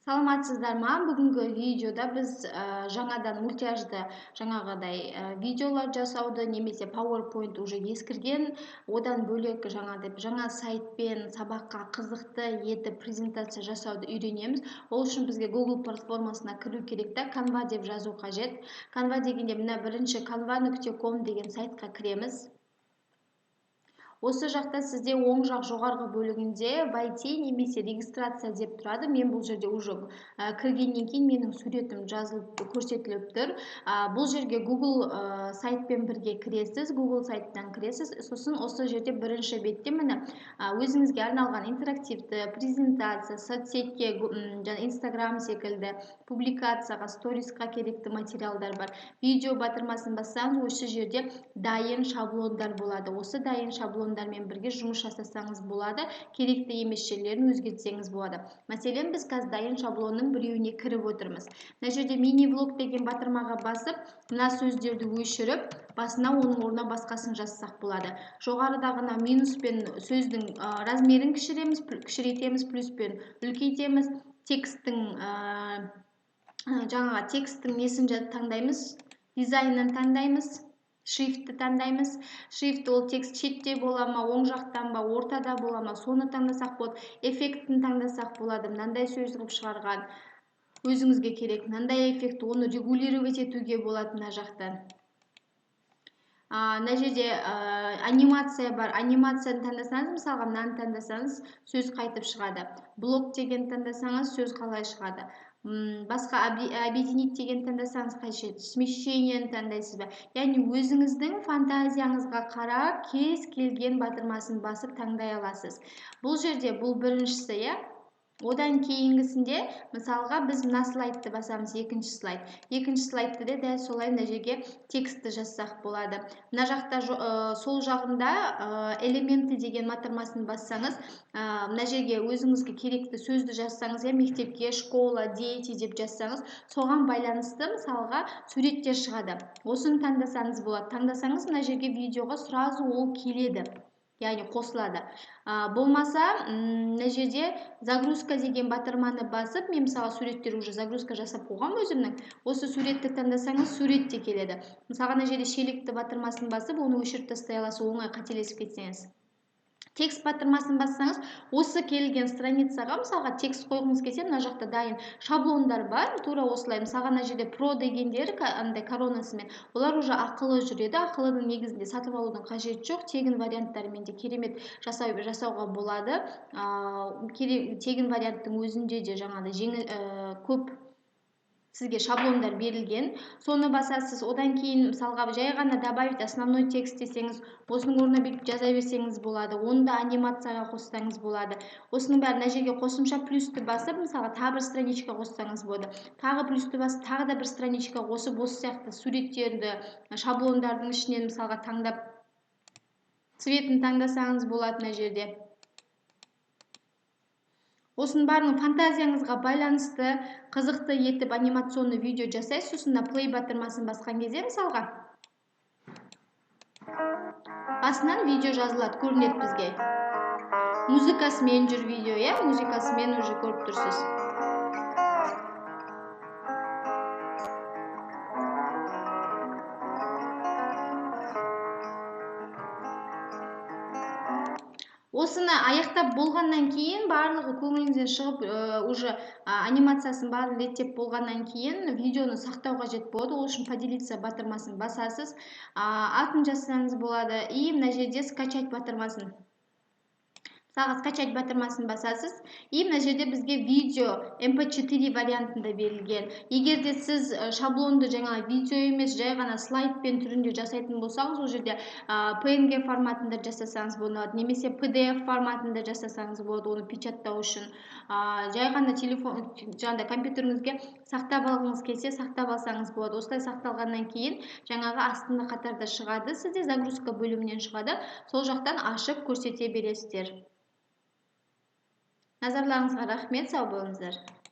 Саламатсыздар ма? Бүгінгі видеода біз жаңадан мультяжды жаңағыдай видеолар жасауды немесе PowerPoint уже ескірген, одан бөлек жаңағыдай жаңа сайтпен сабаққа қызықты етіп презентация жасауды үйренеміз. Ол үшін бізге Google платформасына кіру керек та, Canva деп жазу қажет. Canva дегенде мына бірінші canva.com деген сайтқа кіреміз. Осы жақта сізде оң жақ жоғарғы бөлігінде «Войти» немесе «Регистрация» деп тұрады. Мен бұл жерде уже кіргеннен кейін менің суретім жазылып көрсетіліп тұр. Бұл жерге Google сайтпен бірге кіресіз, Google сайттан кіресіз. Сосын осы жерде бірінші бетте міне өзіңізге арналған интерактивті презентация, соцсетке, және Instagram секілді публикацияға, сторисқа керекті материалдар бар. Видео батырмасын бассаңыз, осы жерде дайын шаблондар болады. Осы дайын шаблондармен бірге жұмыс жасасаңыз болады, керекті емес жерлерін өзгертсеңіз болады. Мәселен, біз қазір дайын шаблонның біреуіне кіріп отырмыз. Мына жерде мини влог деген батырмаға басып, мына сөздерді өшіріп, басына оның орнына басқасын жазсақ болады. Жоғарыдағы мына минуспен сөздің размерін кішіреміз, кішірейтеміз, плюспен үлкейтеміз. Тексттің жаңағы тексттің несін таңдаймыз, дизайнын таңдаймыз, шрифтті таңдаймыз. Шрифт ол текст шетте бола ма, оң жақтан ба, ортада бола ма, соны таңдасақ болады. Эффектін таңдасақ болады, мынандай сөз қылып шығарған өзіңізге керек мынандай эффект, оны регулировать етуге болады мына жақтан. Мына жерде анимация бар, анимацияны таңдасаңыз, мысалға мынаны таңдасаңыз, сөз қайтып шығады. Блок деген таңдасаңыз, сөз қалай шығады. Басқа объединить деген таңдасаңыз, қай смещениені таңдайсыз ба, яғни өзіңіздің фантазияңызға қарап кез келген батырмасын басып таңдай аласыз. Бұл жерде бұл біріншісі, иә. Одан кейінгісінде мысалға біз мына слайдты басамыз, екінші слайд. Екінші слайдты да дәл солай мына жерге текстті жазсақ болады. Мына жақта сол жағында элементы деген батырмасын бассаңыз, мына жерге өзіңізге керекті сөзді жазсаңыз, иә, мектепке, школа, дети деп жазсаңыз, соған байланысты мысалға суреттер шығады. Осыны таңдасаңыз болады. Таңдасаңыз, мына жерге видеоға сразу ол келеді, яғни қосылады. Болмаса мына жерде загрузка деген батырманы басып, мен мысалға суреттер уже загрузка жасап қойғанмын өзімнің. Осы суретті таңдасаңыз, сурет те келеді. Мысалға мына жерде шелекті батырмасын басып, оны өшіріп тастай аласыз, оңай қателесіп кетсеңіз. Текст батырмасын бассаңыз, осы келген страницаға мысалға текст қойғыңыз келсе, мына жақта дайын шаблондар бар, тура осылай. Мысалға мына жерде про дегендері андай коронасымен, олар уже ақылы жүреді. Ақылының негізінде сатып алудың қажеті жоқ, тегін варианттарымен де керемет жасауға болады. Тегін варианттың өзінде де жаңағыдай жеңіл көп сізге шаблондар берілген, соны басасыз. Одан кейін мысалға жай ғана добавить основной текст десеңіз, осының орнына бүйтіп жаза берсеңіз болады, оны да анимацияға қоссаңыз болады. Осының бәрін мына жерге қосымша плюсті басып, мысалға тағы бір страничка қоссаңыз болады, тағы плюсті басып, тағы да бір страничка қосып, осы сияқты суреттерді шаблондардың ішінен мысалға таңдап, цветін таңдасаңыз болады мына жерде. Осының бәрінің фантазияңызға байланысты қызықты етіп анимационный видео жасайсыз. Сосын мына play батырмасын басқан кезде мысалға басынан видео жазылады, көрінеді бізге. Музыкасымен жүр видео, иә, музыкасымен уже көріп тұрсыз. Осыны аяқтап болғаннан кейін, барлығы көңіліңізден шығып, уже анимациясын барын реттеп болғаннан кейін видеоны сақтау қажет болады. Ол үшін поделиться батырмасын басасыз, атын жазсаңыз болады, и мына жерде скачать батырмасын, мысалға скачать батырмасын басасыз, и мына жерде бізге видео MP4 вариантында берілген. Егер де сіз шаблонды жаңа видео емес, жай ғана слайдпен түрінде жасайтын болсаңыз, ол жерде PNG форматында жасасаңыз болады, немесе PDF форматында жасасаңыз болады, оны печаттау үшін. Жай ғана телефон, жаңағыдай компьютеріңізге сақтап алғыңыз келсе, сақтап алсаңыз болады. Осылай сақталғаннан кейін жаңағы астыңғы қатарда шығады, сізде загрузка бөлімінен шығады, сол жақтан ашып көрсете бересіздер. Назарларыңызға рахмет, сау болыңыздар.